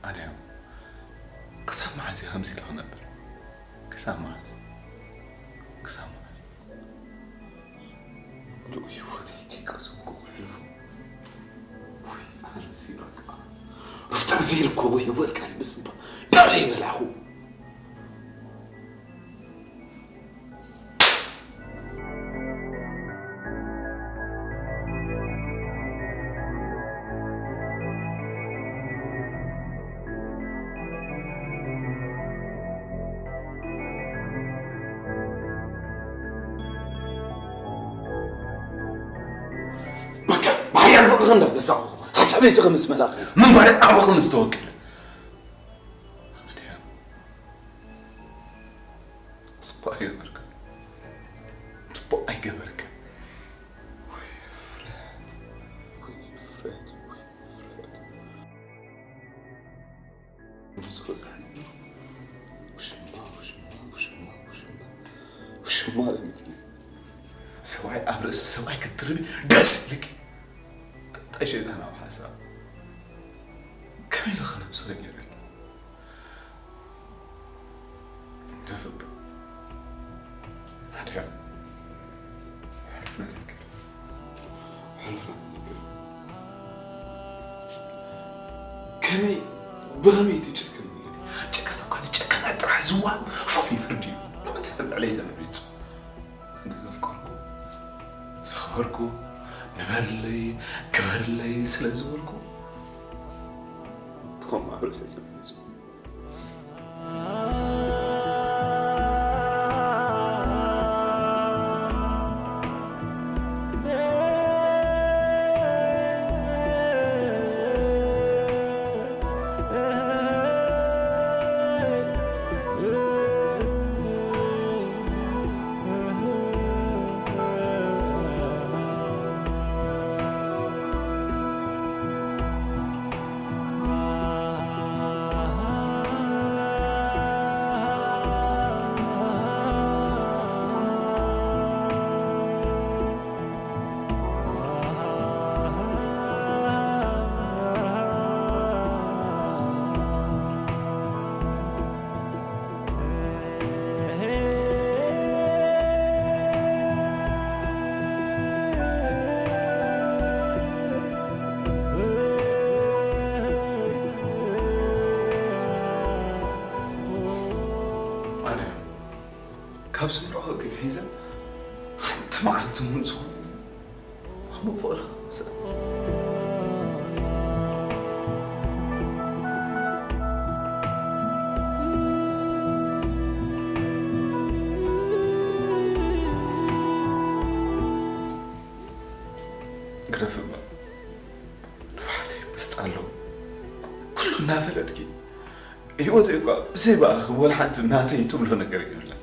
ኣድያም፣ ክሳብ መዓዝ እየ ከምዚ ኢለ ክነብር? ክሳብ መዓዝ? ክሳብ መዓዝ? ምሉእ ህይወተይ ከይቀሰንኩ ከሕልፎ? ውይ፣ ኣነስ ኢሉ በቃ። ሩፍታ፣ ብዘይ ርኮቦ ህይወት ካልእ ምስባ ዳዕለ ይበላዕኹ። በቃ፣ ብሓያል ፍቕርኺ እንዳተሳቐኹ፣ ሓሳበይ ስኺ ምስ መላኺ፣ ምንባረይ ኣባኺ ምስ ተወከለ። ኣድያም፣ ጽቡቕ ኣይገበርክን። ጽቡቕ ኣይገበርክን። ወይ ፍርያት፣ ወይ ፍርያት፣ ወይ ፍርያት። ብጽሩ ዛዕኒ። ውሽማ፣ ውሽማ፣ ውሽማ፣ ውሽማ። ውሽማ ለሚትኒ። ሰብኣይ ኣብ ርእሲ ሰብኣይ ክትድርቢ ደስ ይብልኪ። እንታይ ሸይጣናዊ ሓሳብ። ከመይ ኢለ ኸ ነብሰይ ገይረልኪ? ደፍእ። ኣድያም፣ ሕሉፍ ነዘክር። ሕሉፍ ነዘክር። ከመይ፣ ብኸመይ ትጨክን? ጭካነ እኳ ንጨካናት ጥራሕ ዝወሃብ ፍሉይ ፍርዲ እዩ። ንምንታይ ኣብ ልዕለይ ተመሪጹ? ክንዲ ዘፍቀርኩ፣ ዘኽበርኩ፣ ንበርለይ፣ ክበርለይ ስለ ዝበልኩ፣ ብኸምኡ ኣብ ርእሰይ ተመሪጹ። ኣነ ካብ ዝምርዖ ክትሒዘ ሓንቲ መዓልቲ እውን ዝኾነ ሕሙቕ ፍቕሪ ክመጽእ። ግደፍ እባ፣ ንብዓተይ ምስጥ ኣለዎ። ኩሉ እናፈለጥኪ፣ ህይወተይ እኳ ብዘይ ብኣኺ ወላ ሓንቲ ናተይ ትብሎ ነገር የብላን።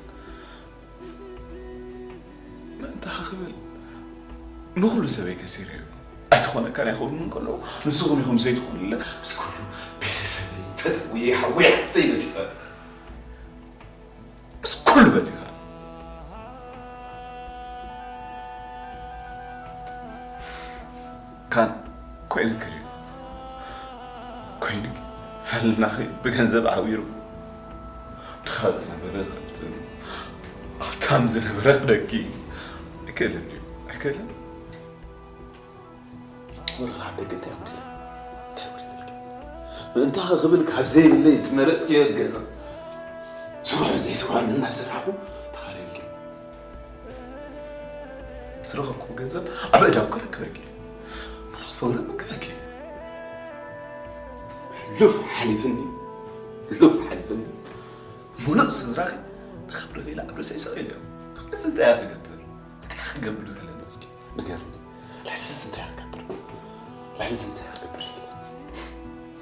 ምእንታኺ ክብል ንኹሉ ሰበይ ከሲረ እየ። ኣይትኾነካን ኣይኸውን እንከሎ ንስኹም ኢኹም ዘይትኾኑለ ምስ ኩሉ ቤተሰበይ፣ ፈተውየይ፣ ሓወይ፣ ሓፍተይ በቲኸ። ምስ ኩሉ በቲኸ። ካን ኮይንክን እዩ። ኮይንክ፣ ህልናኺ ብገንዘብ ዓዊሩ ድኻ ዝነበረ ከብትን ሃብታም ዝነበረ ክደኪ ኣይክእልን እዩ። ኣይክእልን። ወርኺ ኣብ ደገ እንታይ ኣጉዲለ? እንታይ ኣጉዲለልኪ? ምእንታኺ ክብል ካብ ዘይብለይ ዝመረጽክዮ ገዛ ስርሖን ዘይስርሖን እናሰራሕኹ ተኻልልኪ። ዝረኸብክዎ ገንዘብ ኣብ ኣእዳው ከረክበኪ። መልኣኽ ፍቕሪ መክበኪ። ሕሉፍ ሓሊፍኒ፣ ሕሉፍ ሓሊፍኒ። ሙሉእ ስድራኺ ንኸብሪ ኢለ ኣብ ርእሰይ ሰቒለዮ። ሕዚ እንታይ እየ ክገብር? እንታይ እየ ክገብር ዘለኒ እስኪ ንገርኒ። ልዕሊ እዚ እንታይ እየ ክገብር? ልዕሊ እዚ እንታይ እየ ክገብር ዘለኒ?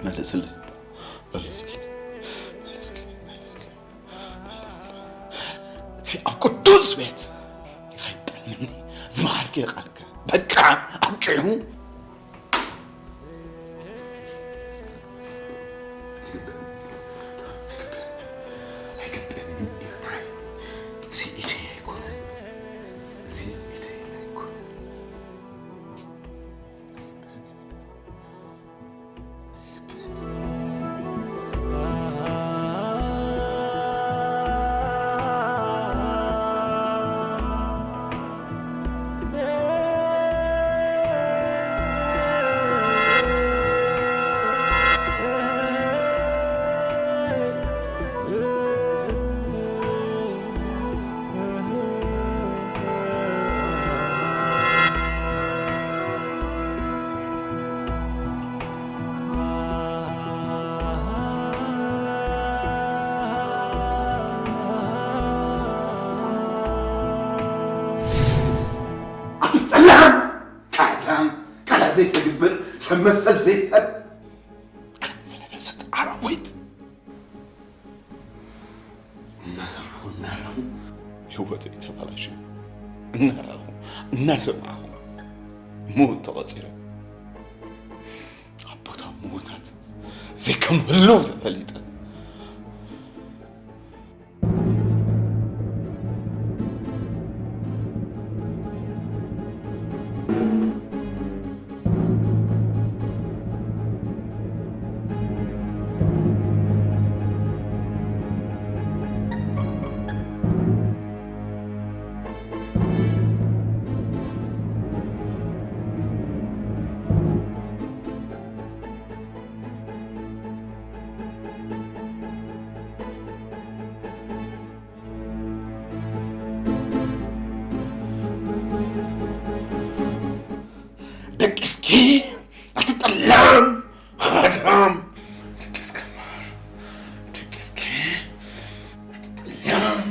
መልስለይ፣ መልስለይ፣ መልስለይ፣ መልስለይ፣ መልስለይ። እቲ ኣብ ቅዱስ ቤት ከይጠልምኒ ዝመሃልክዮ ቃልከ በቃ ኣብቂዑ። ኣይግበኣንን፣ ኣይግበኣንን፣ ኣይግበኣንን እዩ ንዓይ። እዚ ኢደይ ኣይኮነን፣ እዚ ኢደይ ኣይኮነን። ኣትጠላም፣ ካዳም፣ ቃላት ዘይተግብር፣ ሰብ መሰል ዘይሰብ፣ ክዳን ዝለበሰት ኣራዊት። እናሰማዕኹ እናረኹ ህይወተይ ተበላሽዩ። እናረኹ እናሰማዕኹ ምዉት ተቖጺረ። ኣብ ቦታ ምዉታት ዘይከም ህልው ተፈሊጠ። ደቂስኪ ኣትጠላም ሃዳም። ደቂስኪ እምበር፣ ደቂስኪ ኣትጠላም።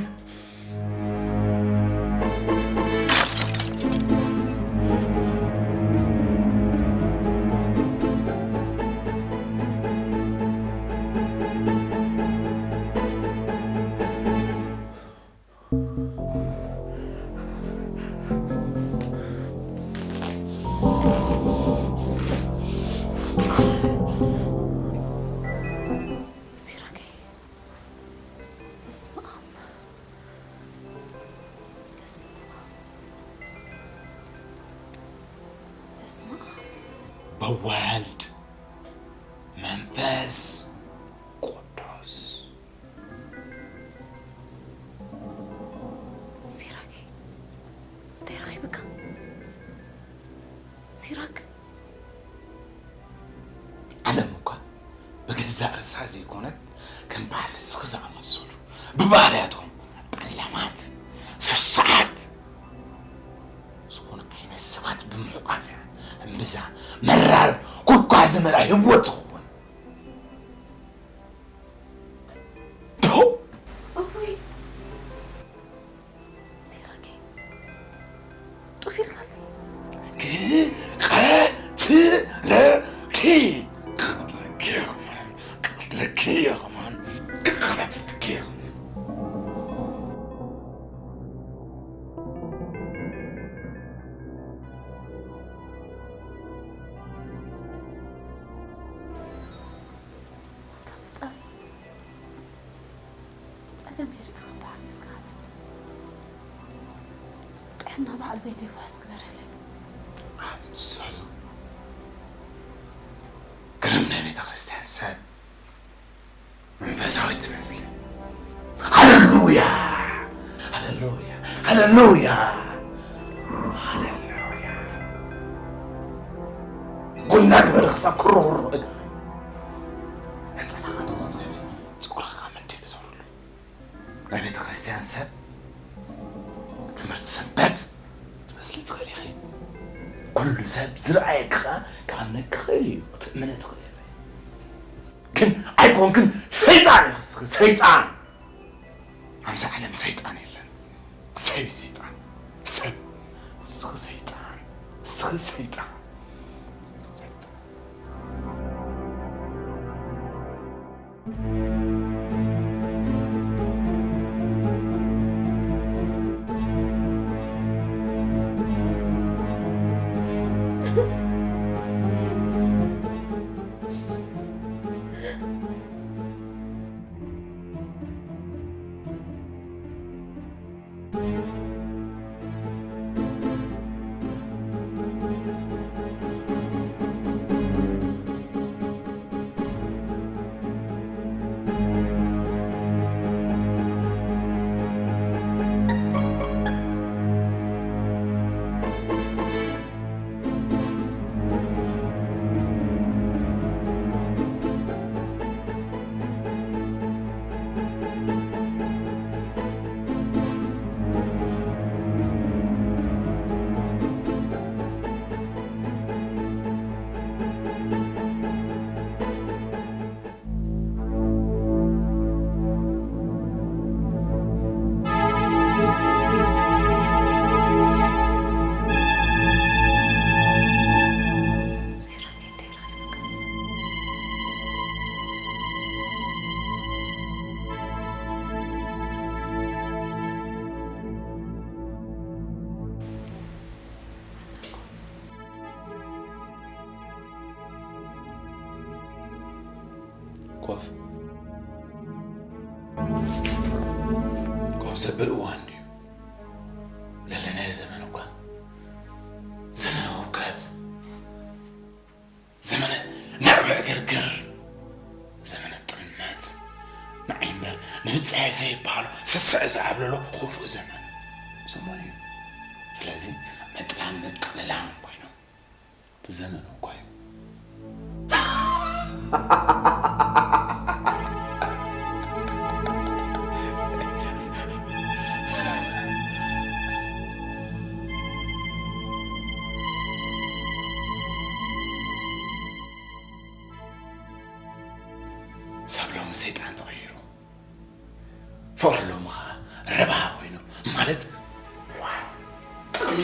ሲራከይ፣ በስመ ኣብ፣ በስመ ኣብ፣ በስመ ኣብ። በወልድ መንፈስ ቅዱስ። ሲራክ፣ እንታይ ረኺብካ? ሲራክ። ዓለም እኳ ብገዛ ዛርሳ ዘይኮነት ከም በዓል ንስኺ ዝኣመሰሉ ብባህርያቶም ጠላማት፣ ስሱዓት ዝኾኑ ዓይነት ሰባት ብምሕቋፍ እያ እምብዛ መራር ኩኳ ዝመልኣ ህይወት ትኸውን። ፖው! እውይ! ሲራኬ፣ ጡፍ ኢልካለይ። ክቐትለኪ፣ ክቐትለኪ እየ ከማን፣ ክቐትለኪ እየ ከማን፣ ክቐትለኪ እየ ከማን። ጸገም የርኢ ካብ ተሓገዝካ ሃበኒ። ጥዕና በዓል ቤተይ ውሕስ ግበረለይ። ኣምሰሉ ግርም ናይ ቤተ ክርስቲያን ሰብ መንፈሳዊት ትመስል። ሃሌሉያ! ሃሌሉያ! ሃሌሉያ! ሃሌሉያ! ጎና ግበሪ ክሳብ ክርኽርኽ እግርኺ። ነጸላኻ ተዋዘቢ፣ ጸጉርኻ ከኣ መንዲል እሰርሉ። ናይ ቤተ ክርስቲያን ሰብ ትምህርቲ ሰንበት ክትመስሊ ትኽእሊ ኢኺ። ኩሉ ሰብ ዝረኣየኪ ከኣ ክኣምነኪ ይኽእል እዩ፣ ክትእምኒ ትኽእሊ ኢኺ። ግን ኣይኮንክን፣ ሰይጣን ኢኺ ንስኺ፣ ሰይጣን። ኣብዚ ዓለም ሰይጣን የለን። ሰብ እዩ ሰይጣን። ሰብ። ንስኺ ሰይጣን። ንስኺ ሰይጣን። ሰይጣን። ኮፍ ኮፍ ዘብል እዋን ድዩ ዘለናዮ? ዘመን እኳ ዘመነ ውግኣት፣ ዘመነ ናዕቢ ዕግርግር፣ ዘመነ ጥልመት፣ ንዓይ እምበር ንብጻየ ዘይበሃሎ ስስዐ ዝዓብለሎ ክፉእ ዘመን ዘመን እዩ። ስለዚ ምጥላም ምጥልላም ኮይኑ እቲ ዘመን እኳ እዩ። ሳብ ሎሚ ሰይጣን ተቐይሩ። ፍቕሪ ሎሚ ኸዓ ረብሃ ኮይኑ፣ ማለት ዋው፣ ጥቕሚ።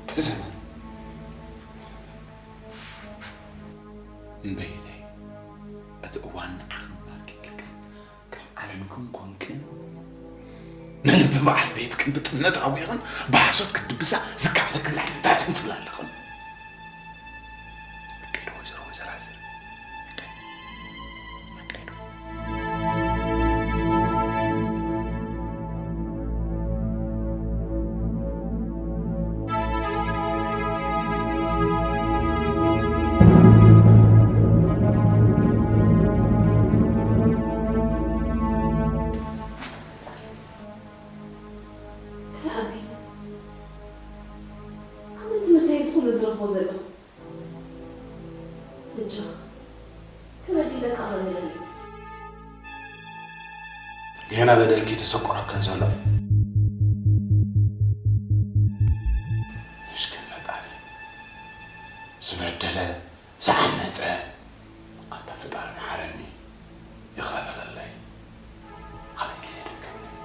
ተዘመን። እምበይተይ፣ እቲ እዋን ንዓኽን ናትኪ ኢልክን ከም ዓለምክን ኮንክን፣ ንልቢ በዓል ቤትክን ብጥልመት ኣዊኽን ብሓሶት ክትድብሳ ዝከኣለክን ላዕልታትን ትብላ ኣለኽን። ኣካይዶ ወይዘሮ ወይዘራዝር። ኣካይዶ። ኣካይዶ። እንታይ ኣቢሰ? ኣመንቲ መታየሲ ኩሉ ተበዲለ ይቕረ በለኒ። ገና በደልኪ ተሰቁረክን ዘሎ። ምሽክን ፈጣሪ፣ ዝበደለ ዝዓመጸ፣ ኣንታ ፈጣሪ መሓረኒ፣ ይቕረ በለለይ። ካልእ ግዜ ደገመኒ።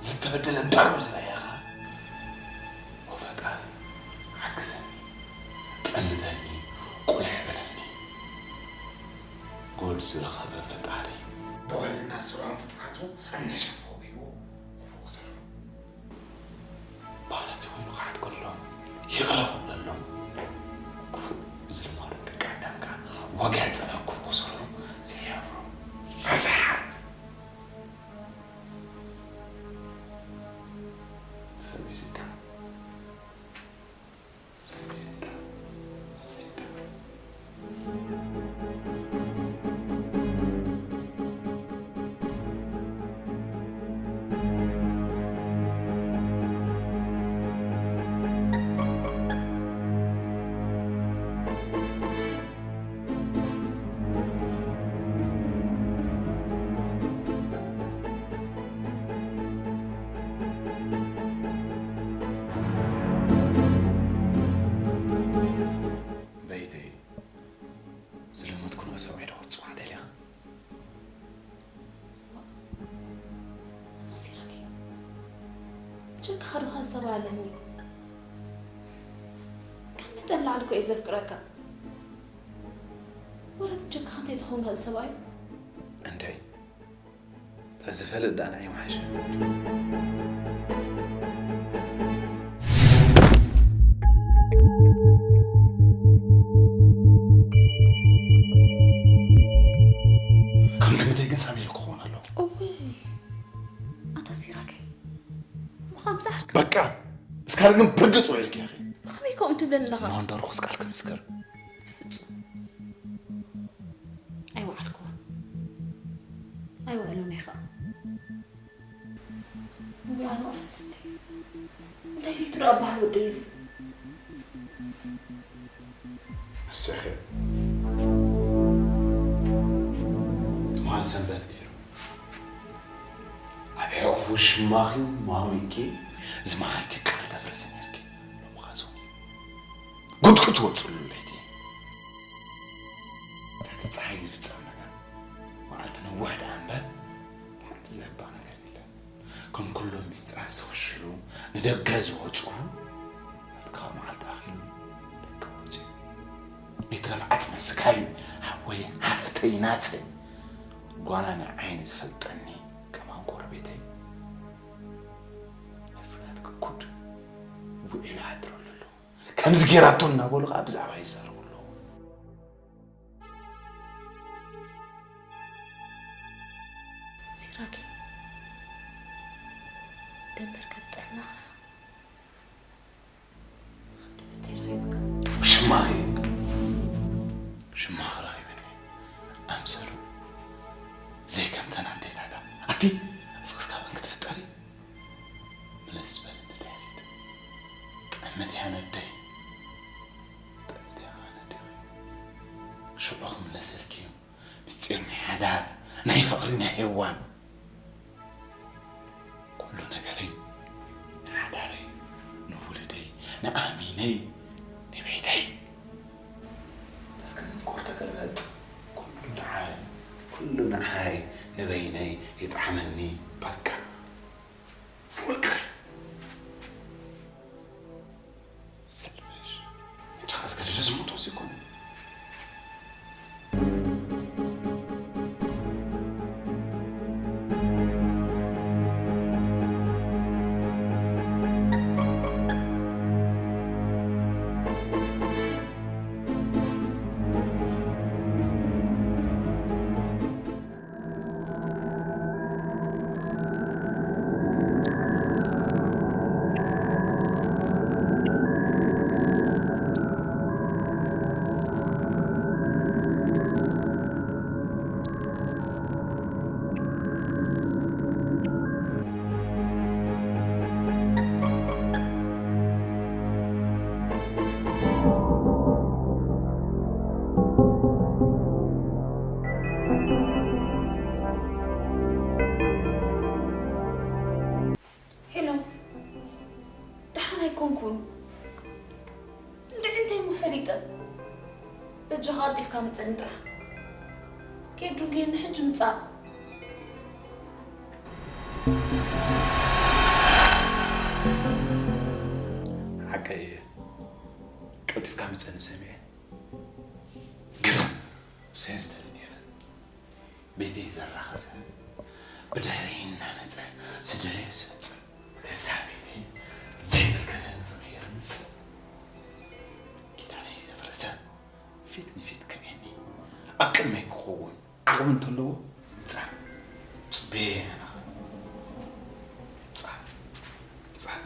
ዝተበደለ ዳርው ዝበለ ኢኻ። ኦ ፈጣሪ፣ ሓግዘኒ፣ ጠምተኒ፣ ቁልሕ በለኒ። ጎል ዝረኸበ ፈጣሪ። ብወልና ስራን ፍጥረቱ ኣነሻ ሆቢዎ ክፉእ ክሰርሑ። ባህላት ይኹኑ ክሓድገሎም፣ ይቕረ ክብለሎም። ክፉእ ዝልማዶም ደቂ ኣዳም ከኣ ወግዒ ጸበብ ክፉእ ክሰርሑ ዘየፍሩ ረሳሓት። ሰብ ይስጠም። ሰብ ይስጠም። ሰይጣን። በይተይ፣ ዝለመድኩ ንእሰብ ዓይደ ክትጽዋዕ ደሊኻ? ኣታ ሲራኪ፣ ብጀካኻ ዶ ካልእ ሰብኣይ ኣለኒ? ካብ መጠን ላዕሊ እኮ እየ ዘፍቅረካ። ወረ ብጀካኻ እንታይ ዝኸውን ካልእ ሰብኣይ? እንተይ፣ ተዝፈልጥ ደኣ ንዓይ ምሓሸኒ። ከም ግምተይ ግን ሳሚ ኢሉ ክኸውን ኣለዎ። እውይ፣ ኣታ ሲራኪ፣ ምዃን ብዛዕካ። በቃ፣ እስካለ ግን ብርግጽ ውዒልኪ ኢኺ። ብኸመይ ከምኡ ትብለኒ ኣለኻ? ንወንደርኩስ ቃል ክምስክር። ፍጹም። ኣይወዓልኩዎን። ኣይወዕሎን እየ ኸኣ። እውይ፣ ኣነ ቁርስቲ። እንታይ ቤቱ ደኣ በሃል ወደይ እዚ? እሰኸ። ትማል ሰንበት ነይሩ። ኣብ ሕቑፉ ሽማኺ ማሚኪ ዝመሃልኪ ቃል ተፍርሲ ነይርኪ። ሎሚ ኸኣ ዞም ጉድ ክትወጽሉ ለይቲ። ትሕቲ ጸሓይ ዝፍጸም ነገር መዓልቲ ነዊሕ ደኣ እምበር፣ ሓንቲ ዘህባ ነገር የለን። ከም ኩሎም ሚስጥራት ዝኽሽሉ፣ ንደገ ዝወጹ፣ ናትካ መዓልቲ ኣኺሉ ደገ ወጺኡ። ይትረፍ ዓጽመ ስጋይ፣ ሓወይ፣ ሓፍተይ፣ ናጸይ፣ ጓና ናይ ዓይኒ ዝፈልጠኒ፣ ከማን ጎረቤተይ። ነስጋት ክኩድ ውዒሉ ሓድረሉ ኣሎ። ከምዚ ጌራቶ እናበሉ ኸዓ ብዛዕባ ይዛረቡ ኣለዉ። ሲራኪ፣ ደንበር ካብ ጥዕናኻ ሃንደበት ተረኺብካ። ሽማኺ፣ ሽማኺ ረኺበኒ። ኣምሰሉ ዘይከምተን ኣዴታታ። ኣቲ፣ እስክስካብን ክትፍጠሪ። ምለስ በል ንድሕሪት። ጠምት እያ ነደይ። ጠምት እያ ነደይ። ሽዑ ክምለሰልኪ እዩ። ምስጢር ናይ ሓዳር፣ ናይ ፍቕሪ፣ ናይ ሄዋን። ኩሉ ነገረይ፣ ንሓዳረይ፣ ንውሉደይ፣ ንኣሚነይ፣ ንቤተይ። እስከ ምንኮር ተገልበጥ። ኩሉ ንዓይ፣ ኩሉ ንዓይ፣ ንበይነይ ይጥዓመኒ፣ በቃ። ውልቀ ሰልፈሽ። ሕጂ ኸኣ እስከ ድደ ዝሞቶ እዚ ይኮነ። ይጠብ። በጃኻ ቀልጢፍካ ምጸኒ ጥራሕ። ኬዱ ግን ሕጂ ምጻእ። ሓቀይ እየ። ቀልጢፍካ ምጸኒ ሰሚዐ። ግርም ሰየን ዝተለ ነይረ። ቤተይ ዘራኸሰ፣ ብድሕሪ እናመጸ ዝደለዮ ዝፍጽም። ገዛ ቤተይ ዘይምልከተኒ ዝቕይር ምስ ኪዳነይ ዘፍረሰ፣ ፊት ንፊት ከርእየኒ ኣብ ቅድመይ ክኸውን ዓቕሚ እንተለዎ፣ ምጻእ ጽበየ ኢና። ምጻእ፣ ምጻእ።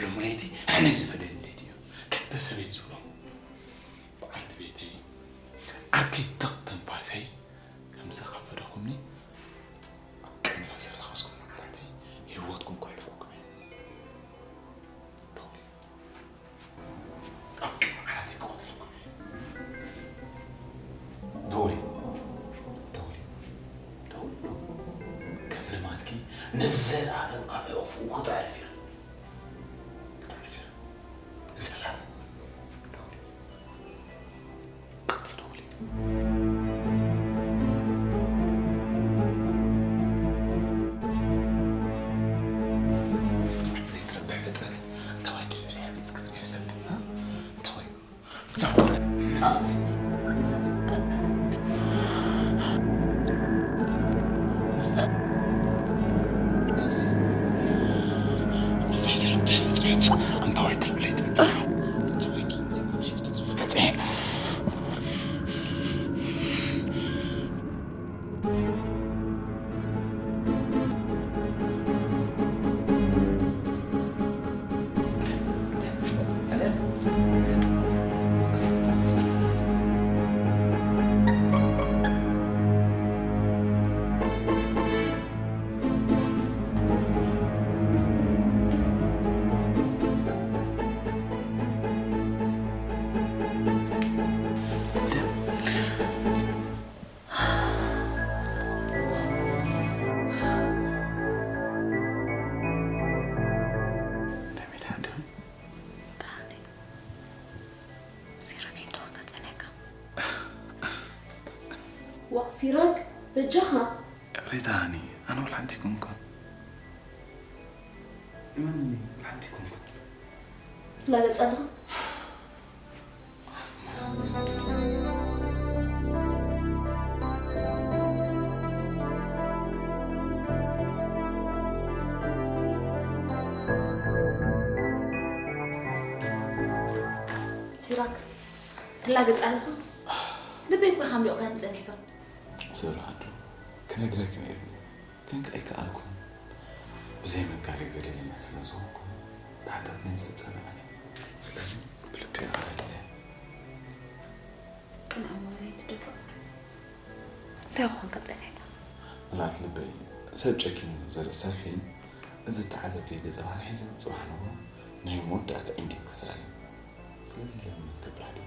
ሎሚ ለይቲ ሕነ ዝፈደኒ ለይቲ እዩ። ክልተ ሰበይ ዝብሎም በዓልቲ ቤተይ፣ ዓርከይ፣ ትኽ ትንፋሰይ፣ ከምዚ ካብ ፈደኹምኒ፣ ኣብ ቅድሚ እዛ ዘራኸስኩም መዓረተይ፣ ህይወትኩም ከሕልፈኩም እየ። ደውሊ። ኣብ ቅድሚ ዓራተይ ክቐትለኩም እየ። ደውሊ። ደውሊ። ደውሊ። ከም ልማድኪ ንዘለኣለም ኣብ ሕቑፉ ክተዕርፊ ኢኺ። ክተዕርፊ ኢኺ። ንዘለኣለም። ደውሊ። ቀልጢፊ ደውሊ። ኣቲ ዘይትረብሕ ፍጥረት፣ እንታዋይ ትልዕል እያ፣ ቤት ክትሪኦ ሰብ፣ እ? እንታዋይ? ብዛዕባ ዘይትረብሕ ፍጥረት፣ እንታዋይ ትልዕል እያ፣ ትመጽእ? ደሚዳ ደም። ደሓን እየ። ሲራክ ኣይተወን ከጸንሐካ። ዋእ፣ ሲራክ፣ በጃኻ። ሪታ፣ ሃኒ፣ ኣነ ወላ ሓንቲ ኣይኮንኩን። እመንኒ፣ ወላ ሓንቲ ኣይኮንኩን። ትላገጽ ኣለኻ? ሲራክ፣ ትላገጽ ኣለኻ? ልበይ እኮ ኢኻ ኣምሊቑካኒ ጸኒሕካ። ሶሪ ዓዱ፣ ክነግረኪ ነይሩኒ፣ ግን ከይከኣልኩን፣ ብዘይ መጋገይ በደለኛ ስለ ዝኾንኩ፣ እቲ ሓጢኣት ናይ ዝፈጸመ ኣነ። ስለዚ ብልቢ ይቕረ በለለይ። ቅንዕ እሞ ናይቲ ደፋእ። እንታይ ኮንካ ጸኒሕካ? ምልኣት ልበይ፣ ሰብ ጨኪኑ ዘርእስታ ፊልም፣ እዚ እተዓዘብክዮ ገጸ ባህሪ ሒዘ ጽባሕ ንግሆ ናይ መወዳእታ ኢንዲንግ ክስኣል እዩ። ስለዚ ለምነት ክገብር ሓዲሩ።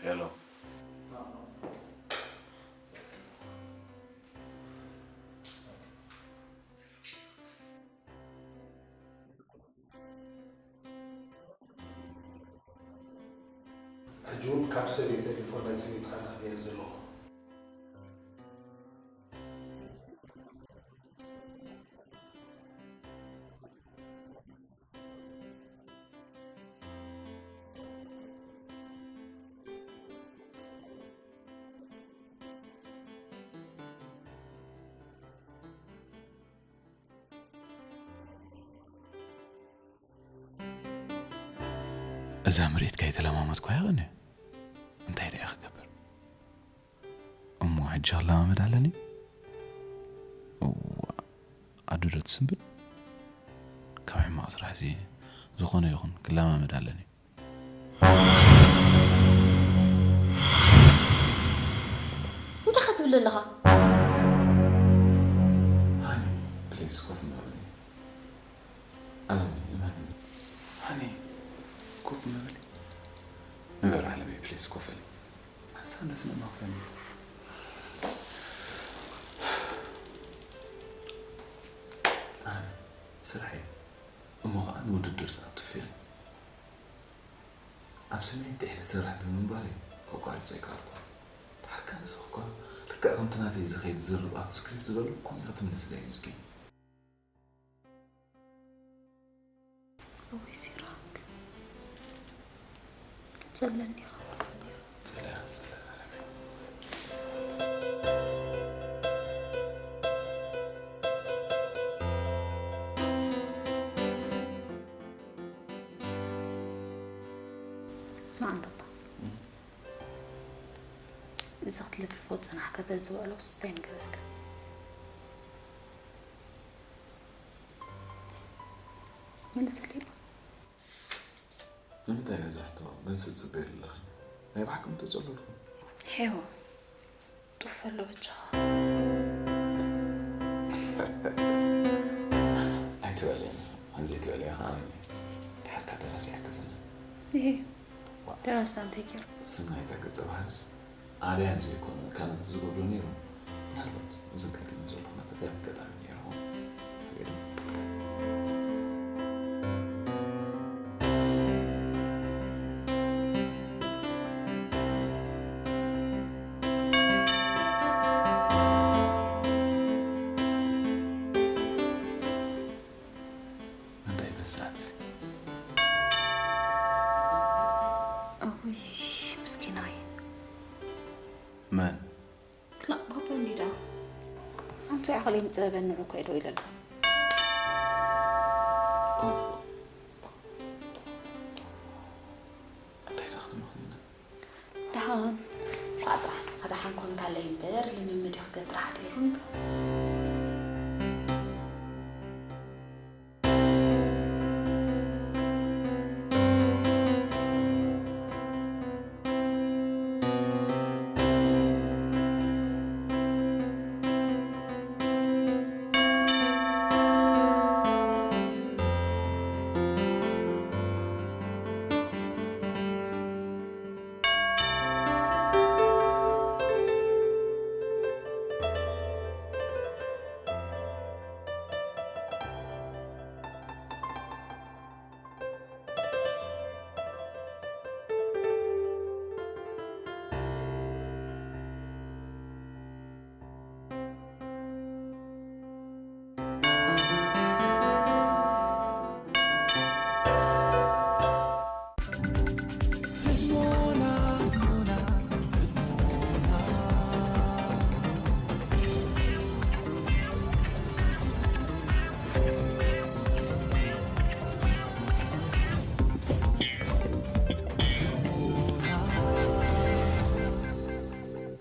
ሄሎ። ሕጂ እውን ካብ ሰብ እየ ቴሌፎን ናይ ሰበይትኻ ረኺበያ ዘለኹ። እዛ ምርኢት ከይተለማመድኳ ይቕንእ። እንታይ ደኣ ክገብር? እሞ ሕጂ ክለማመድ ኣለኒ? እዋ፣ ኣዱ ዶ ትስንብድ? ካብ ሕማቕ ስራሕ እዚ ዝኾነ ይኹን ክለማመድ ኣለኒ። እንታይ ክትብል ኣለኻ? ሃኒ፣ ፕሊዝ ኮፍ ምበሊ። ኣለሚ፣ እመኒ። ሃኒ፣ ኮፍ ምበሊ። ንበር ኣለሚ፣ ፕሊዝ ኮፍ በሊ። ኣንሳን ደስ ምእማኽረኒ። ስራሕ እዩ። እሞ ኸዓ ንውድድር ዝኣቱ ፊልም። ኣብ ስምዒት ጥሒለ ዝሰርሕ ብምንባረይ ከቋርጾ ኣይከኣልኩን። ድሓር ከኣ ንስኺ እኳ ልክዕ ከምቲ ናተይ ዝኸይድ ዝርብ ኣብቲ ስክሪፕት ዘሎ ከምኡ ኢኺ ትምልስለይ ነይርኪ። እውይ ሲራክ፣ ትጸለኒ ኢኻ። ጸላኢ ከም ጸላኢ ዓለመይ። ስማዕ እንዶ እባ። እም። እዚ ክትልፍልፎ ዝጸናሕካ ተዝውዕሎስ እንታይ ምገበርካ? መልሰለይ እባ። ንምንታይ ነዚ ሕቶ መልሲ ትጽበየሉ ኣለኺ? ናይ ብሓቂ ምተጸለልኩ። ሄዎ፣ ጡፍ ኣሎ በጃኻ። ኣይትበልየኒ፣ ከምዘይትበልየ ከኣ ኣምኒ። ድሓርካ ደራሲ ይሕግዘና። ይሄ ዋ። ደራሲ እንታይ ገይሩ? ስም ናይታ ገጸ ባህርስ ኣድያም ዘይኮነ ካልእ እንተዝገብሮ ነይሩ፣ ምናልባት እዚ ኣጋጢሙ ዘሎ ኩነታት ኣብ ኣጋጣሚ ነይሩ ይኸውን። ሓቂ ድዩ? እንታይ በሳት? እውይ፣ ምስኪናይ። መን? ክላእ ባባ እንዲዳ። ኣንቱ ያኸል ይምጸበኒ እኮ ኢዶ ይለሉ። ኦ። እንታይ ደኣ ክንብል ኢና? ደሓን። ኳ ጥራሕ ስኻ ደሓን ኮንካለይ እምበር፣ ልምምድ እዩ ክገብር ሓዲሩ እምበር።